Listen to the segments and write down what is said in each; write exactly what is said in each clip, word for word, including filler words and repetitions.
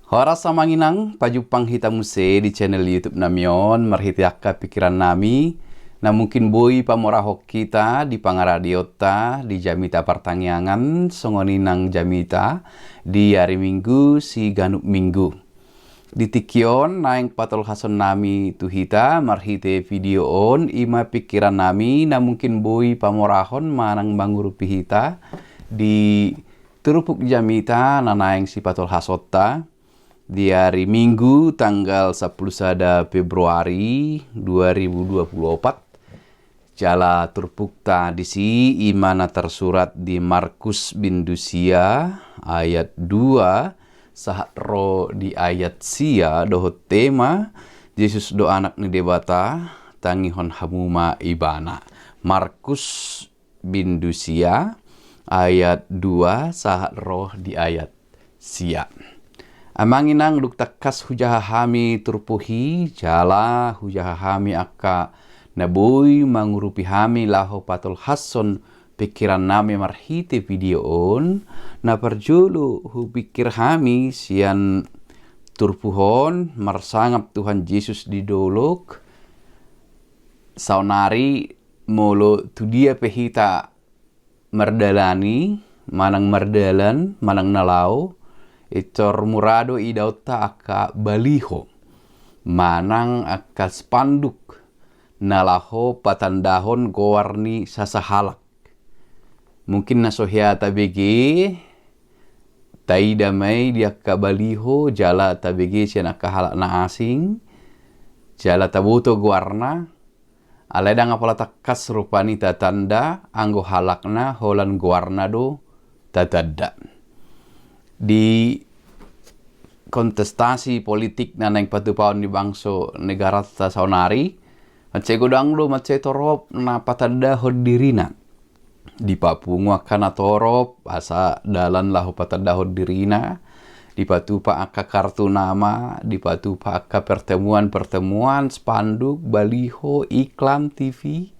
Horas amang inang, pajumpang hita muse di channel YouTube nami on, marhite angka pikiran nami na mungkin boi pamorahon hita di pangaradeonta di jamita partangiangan, songon i nang jamita di ari Minggu siganup Minggu. Di tingki on naeng patolhason nami tu hita marhite video on, ima pikiran nami na mungkin boi pamorahon manang mangurupi hita di turpuk jamita na naeng sipatolhasonta di ari Minggu tanggal sampulu sada Februari dua ribu dua puluh opat. Jala turpukta disi ima na tarsurat di Markus bindu sia ayat dua sahat ro di ayat sia dohot tema Jesus do Anak ni Debata, tangihon hamu ma Ibana. Markus bindu sia ayat dua sahat ro di ayat sia. Amang inang, dung tangkas hujaha hami turpuk i, jala hujaha hami angka na boi mangurupi hami laho patolhashon pikiran nami marhite video on, na parjolo hupikir hami sian turpuk on marsangap Tuhan Jesus di dolok, saonari molo tu dia pe hita mardalani, manang mardalan, manang na laho, intor mura do idaonta angka baliho, manang angka spanduk, na laho patandahon goar ni sasahalak. Mungkin na so hea tabege, taida ma i di angka baliho, jala tabege sian angka halak na asing, jala taboto goarna, alai ndang apala tangkas rupani tatanda anggo halakna holan goarna do tatanda. Di kontestasi politik na naeng patupaon ni bangso negaranta saonari, mansai godang do, mansai torop na patandahon dirina. Dipapungu angka na torop asa dalan laho patandahon dirina, dipatupa angka kartu nama, dipatupa angka pertemuan-pertemuan, spanduk, baliho, iklan, T V,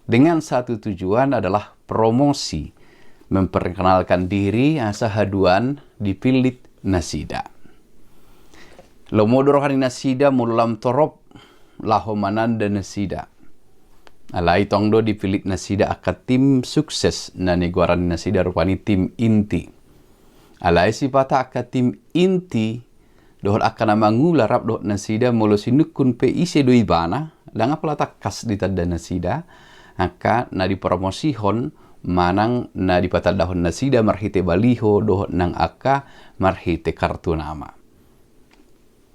dengan satu tujuan adalah promosi, memperkenalkan diri asa haduan dipillit nasida. Lomo do roha ni nasida molo lam torop laho mananda nasida. Alai tong do dipillit nasida angka tim sukses na nigoaran ni nasida rupani tim inti. Alai sipata angka tim inti dohot angka na mangula rap dohot nasida molo sinungkun pe ise do ibana, ndang apala tangkas ditanda nasida angka na dipromosihon manang na dipatandahon nasida marhite baliho dohot nang angka marhite kartu nama.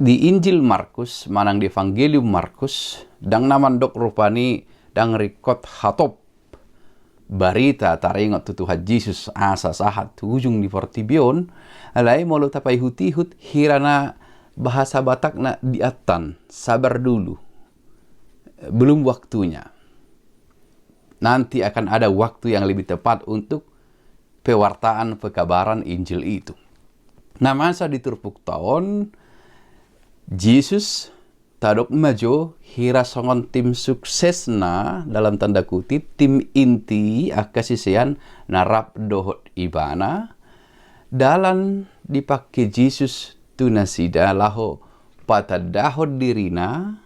Di Injil Markus manang di Evangelium Markus, ndang na mandok rupani ndang ringkot hatop barita taringot tu Tuhan Jesus asa sahat tu ujung ni portibi on, alai molo tapaihut-ihut hira na bahasa Batakna di attan, sabar dulu, belum waktunya. Nanti akan ada waktu yang lebih tepat untuk pewartaan, pekabaran Injil itu. Na masa di turpukta on, Jesus tadok ma jo hira songon tim suksesna, dalam tanda kutip, tim inti angka sisean na rap dohot ibana, dalan dipangke Jesus tu nasida laho patandahon dirina,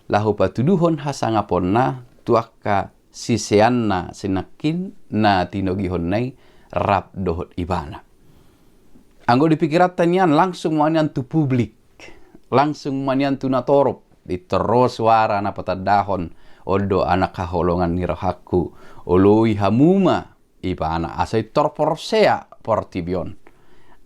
laho patuduhon hasangaponna tu angka siseanna sinangkin na tinogihonna i rap dohot ibana. Anggo di pikiranta nian langsung ma nian tu publik, langsung ma nian tu na torop, intor ro suara na patandahon, on do anak haholongan ni rohangku, oloi hamu ma ibana, asa intor porsea portibi on.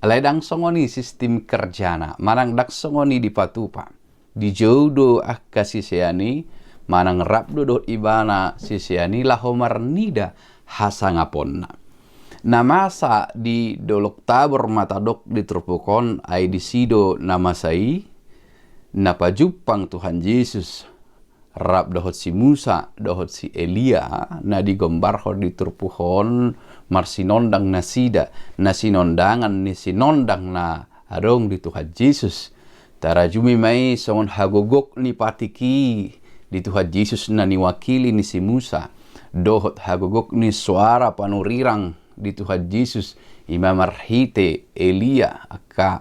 Alai ndang songon i sistim kerjana, manang ndang songon i dipatupa. Dijou do angka sisean i manang rap do dohot ibana sisean i laho marnida hasangaponna. Na masa di Dolok Tabor ma tadok di turpuk on, ai disi do na masa i na pajumpang Tuhan Jesus rap dohot si Musa dohot si Elia na digombarhon di turpuk on, marsinondang nasida, na sinondangan ni sinondang na adong di Tuhan Jesus. Tarajumi ma i songon hagogok ni patik i di Tuhan Jesus na niwakili ni si Musa, dohot hagogok ni soara panurirang di Tuhan Jesus, ima marhite Elia, angka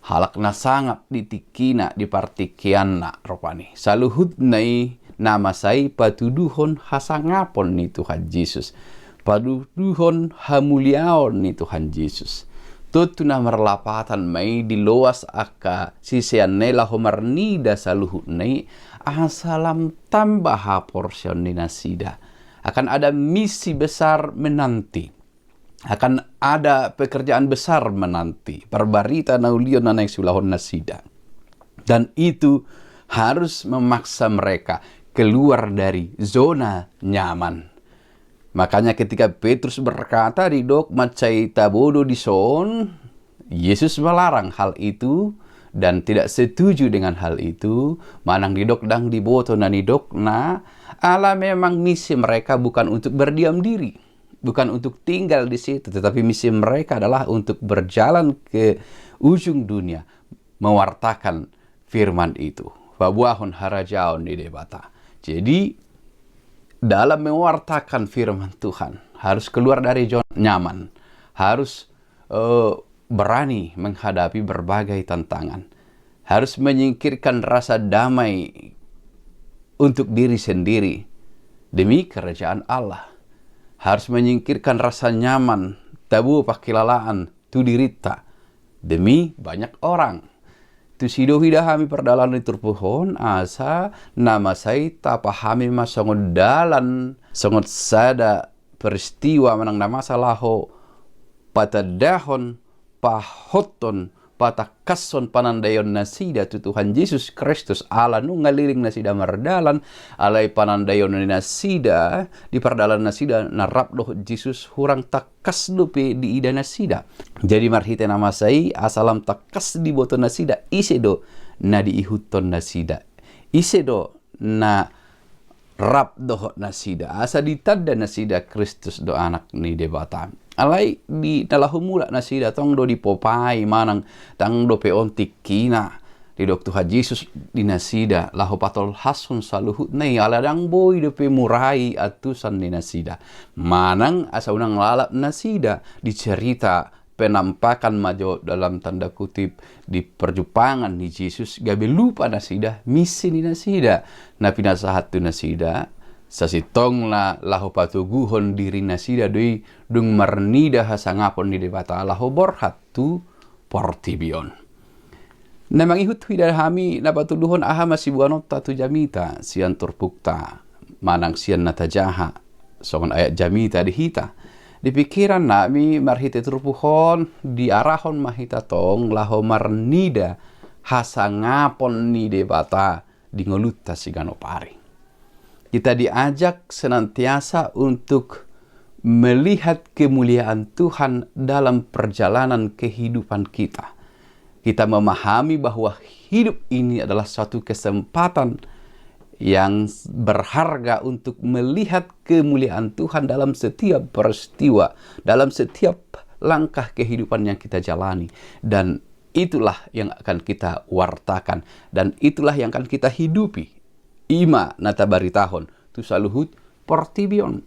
halak na sangap di tingkina, di partingkianna, rupani. Saluhutna i na masa i patuduhon hasangapon ni Tuhan Jesus, patuduhon hamuliaon ni Tuhan Jesus. Tontu na marlapatan ma i diloas angka siseanna i laho marnida saluhutna i, asa lam tamba haporseaon ni nasida. Akan ada misi besar menanti. Akan ada pekerjaan besar menanti. Parbarita na uli on na naeng siulahon nasida. Dan itu harus memaksa mereka keluar dari zona nyaman. Makanya ketika Petrus berkata, didok mansai tabo do dison, Yesus melarang hal itu dan tidak setuju dengan hal itu. Manang didok ndang diboto na nidokna, ala memang misi mereka bukan untuk berdiam diri, bukan untuk tinggal di situ, tetapi misi mereka adalah untuk berjalan ke ujung dunia, mewartakan firman itu, paboahon harajaon ni Debata. Jadi, dalam mewartakan firman Tuhan, harus keluar dari zona nyaman, harus, eh, berani menghadapi berbagai tantangan, harus menyingkirkan rasa damai untuk diri sendiri demi kerajaan Allah, harus menyingkirkan rasa nyaman, tabo pangkilalaan tu dirinta demi banyak orang. Tusi do huida hami pardalanan ni turpuk on, asa na masa i tapahami ma songon dalan, songon sada peristiwa manang na masa laho patandahon, pahothon, patangkashon panandaion nasida tu Tuhan Jesus Kristus, ala nunga leleng nasida mardalan, alai panandaion ni nasida di pardalanan nasida na rap dohot Jesus hurang tangkas dope diida nasida. Jadi marhite na masa i asa lam tangkas diboto nasida ise do na diihuthon nasida, ise do na rap dohot nasida, asa ditanda nasida Kristus do Anak ni Debata. Alai di na laho mulak nasida tong do dipopai manang ndang dope on tingkina. Didok Tuhan Jesus di nasida laho patolhashon saluhutna i, ala ndang boi dope murai antusan ni nasida. Manang asa unang lalap nasida di cerita penampakan ma jo dalam tanda kutip di perjumpaan ni Jesus, gabe lupa nasida misi ni nasida na pinasahat tu nasida. Sasintongna laho patoguhon diri nasida do i dung marnida hasangapon ni Debata laho borhat tu portibi on. Na mangihut huida hami na patuduhon aha ma siboanonta tu jamita sian turpukta manang sian na tajaha songon ayat jamita di hita. Di pingkiran nami marhite turpuk on diarahon ma hita tong laho marnida hasangapon ni Debata di ngolunta siganup ari. Kita diajak senantiasa untuk melihat kemuliaan Tuhan dalam perjalanan kehidupan kita. Kita memahami bahwa hidup ini adalah suatu kesempatan yang berharga untuk melihat kemuliaan Tuhan dalam setiap peristiwa, dalam setiap langkah kehidupan yang kita jalani. Dan itulah yang akan kita wartakan dan itulah yang akan kita hidupi. I ma na tabaritahon tu saluhut portibi on.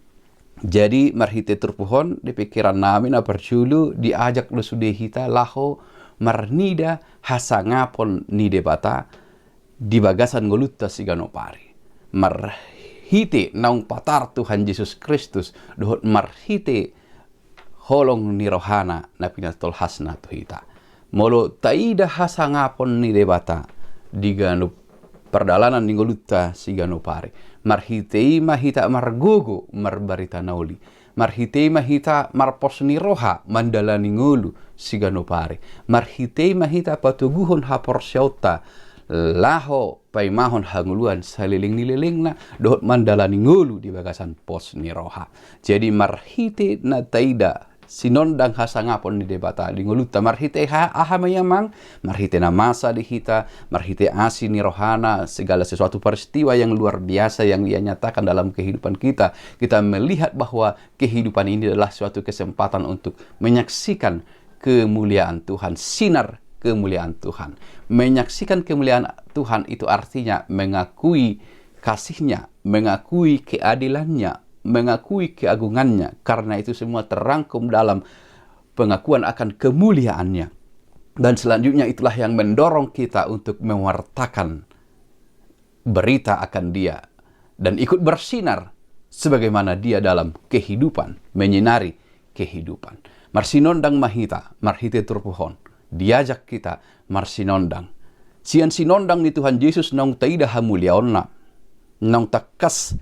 Jadi marhite turpuk on di pingkiran nami na parjolo diajak do sude hita laho marnida hasangapon ni Debata di bagasan ngolunta siganup ari. Marhite naung patar Tuhan Jesus Kristus dohot marhite holong ni rohana na pinatolhasna tu hita. Molo taida hasangapon ni Debata di ganup pardalanan ni ngolunta siganup ari, marhite i ma hita margogo marbarita na uli. Marhite i ma hita marpos ni roha mandalani ngolu siganup ari. Marhite i ma hita patoguhon haporseaonta laho paimahon hangoluan saleleng ni lelengna dohot mandalani ngolu di bagasan pos ni roha. Jadi marhite na taida sinondang hasangapon ni Debata di ngolunta, marhite ha-, aha ma i amang? Marhite na masa di hita, marhite asi ni rohana, segala sesuatu peristiwa yang luar biasa yang Ia nyatakan dalam kehidupan kita, kita melihat bahwa kehidupan ini adalah suatu kesempatan untuk menyaksikan kemuliaan Tuhan, sinar kemuliaan Tuhan. Menyaksikan kemuliaan Tuhan itu artinya mengakui kasih-Nya, mengakui keadilan-Nya, mengakui keagungan-Nya. Karena itu semua terangkum dalam pengakuan akan kemuliaan-Nya. Dan selanjutnya itulah yang mendorong kita untuk mewartakan berita akan Dia dan ikut bersinar sebagaimana Dia dalam kehidupan, menyinari kehidupan. Marsinondang ma hita marhite turpuk on, diajak hita marsinondang. Sian sinondang ni Tuhan Jesus naung taida hamuliaonna, naung tangkas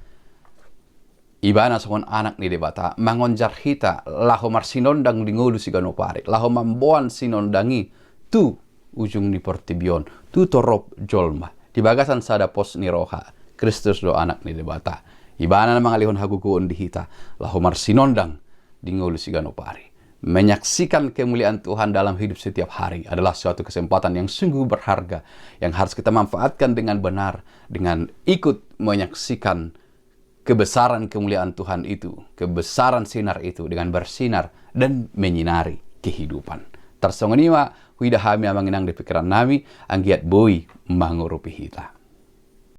Ibana songon Anak ni Debata, mangonjar hita laho marsinondang di ngolu siganup ari, laho mamboan sinondang i tu ujung ni portibi on, tu torop jolma, di bagasan sada pos ni roha, Kristus do Anak ni Debata. Ibana na mangalehon hagogoon di hita laho marsinondang di ngolu siganup ari. Menyaksikan kemuliaan Tuhan dalam hidup setiap hari adalah suatu kesempatan yang sungguh berharga, yang harus kita manfaatkan dengan benar, dengan ikut menyaksikan kebesaran kemuliaan Tuhan itu, kebesaran sinar itu dengan bersinar dan menyinari kehidupan. Tarsongon i ma huida hami, Amang, inang, di pingkiran nami, anggiat boi mangurupi hita.